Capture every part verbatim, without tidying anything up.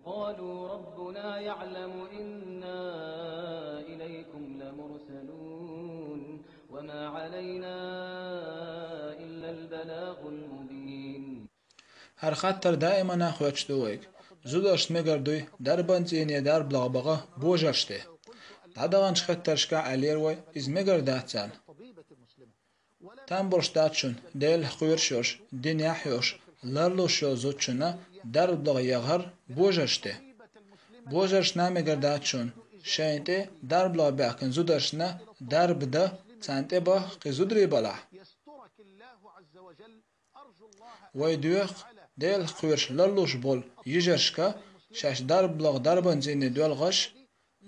قالوا ربنا يعلم إنا إليكم لمرسلون وما علينا إلا البلاغ المبين. ХӀара хаттар даимана хоьттуш ду вайга. Зударшна мегар дуй дарбан цӀийне дарба лагӀбаха божаршта? ДӀадаханчу хаттаршкахь аьллера вай, иза мегар дац царна. Там болуш дац шуна, Делах кхоьруш йолуш, динехь йолуш, ларлуш йолу зудчунна дарба лагӀа яхар божаршта. Божаршна а мегар дац шуна, шайна тӀе дарба лагӀа баьхкина зударшна дарба дан, царна тӀе баха кхин зударий балахь. Вай доьху Делах кхоьруш ларлуш болу йижаршка шаьш дарба лагӀа дарбан цӀийне доьлхуш,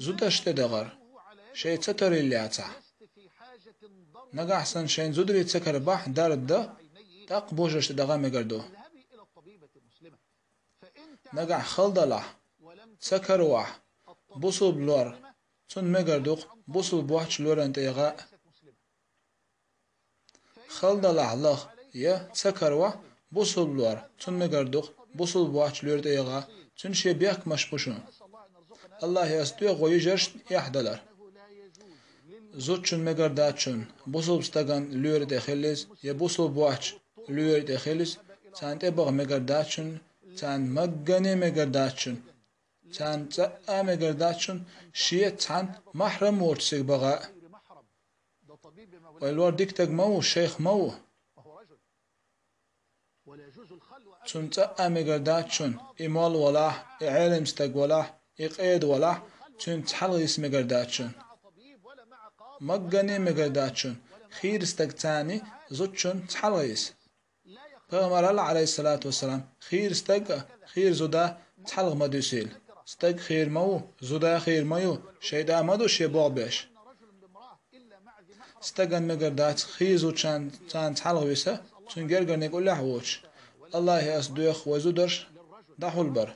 зударшна тӀедахар, шайн ца карийла яцахь. Нагахь санна шайн зударий ца карабахь дарба дан, тӀаккха божаршна тӀедахар мегар ду. Нагахь хала далахь, ца каравахь, бусулба лор, цунна мегар ду-кх бусулба воцчу лоьран тӀе яха а. Хала далахь лаха, я ца каравахь, бусулба лор, цунна мегар ду-кх бусулба воцчу лоьран тӀе яха, цуьнан шен бехкамаш бу шуна. Аллахе ас доьху вай йижаршна эхь далар. Зудчунна мегар дац шуна, бусулба стаган лоьран тӀе хила иза, я бусулба воцчу лоьран тӀе хила иза, царна тӀе баха мегар дац шуна, царна маггане мегар дац шуна, царна цкъа а мегар дац шуна, шеца цхьаьна махьрам воцуш цига баха а. Вай лор дика стаг ма ву, шайх ма ву. Цунна цкъа а мегар дац шуна, и молла валахь, и Ӏелам стаг валахь, и къеда валахь, цуьнца хьалха йиса мегар дац шуна. Маггане мегар дац шуна, хийра стаг царний зудчунца хьалха йиса. Пайхамара аьлла, Ӏалайхиссалату вассалам, хийра стаг а, хийра зуда а цхьалха ма дуьсийла. Стаг хийра ма ву, зуда а хийра ма ю, шайтӀа ма ду шен богӀ беш. Стагана мегар дац хийра зудчунца цхьалха виса, цуьнан гергарниг уллехь а воцуш. Аллахе ас доьху вай зударш дӀахьулбар.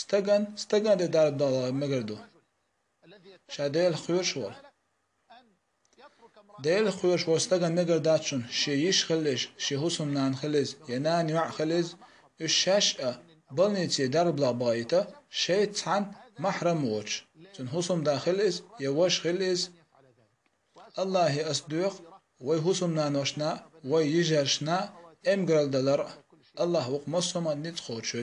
Стагана стагана тӀе дарба дан мегар ду. Ша Делах кхоьруш волу. Делах кхоьруш волу стагана мегар дац шуна, шен йиша хила иза, шен хӀусамнана хила иза, я нана-йоӀ хила иза, уьш шаьш а больнице дарба лагӀа бахийта, шайца цхьаьна махьрам воцуш. Цуьнан хӀусамда хила иза, я ваша хила иза. Аллахе ас доьху вай хӀусамнаношна а, вай йижаршна а эмгаралла далар а. Аллах ву-кх массо а ницкъ кхочуш.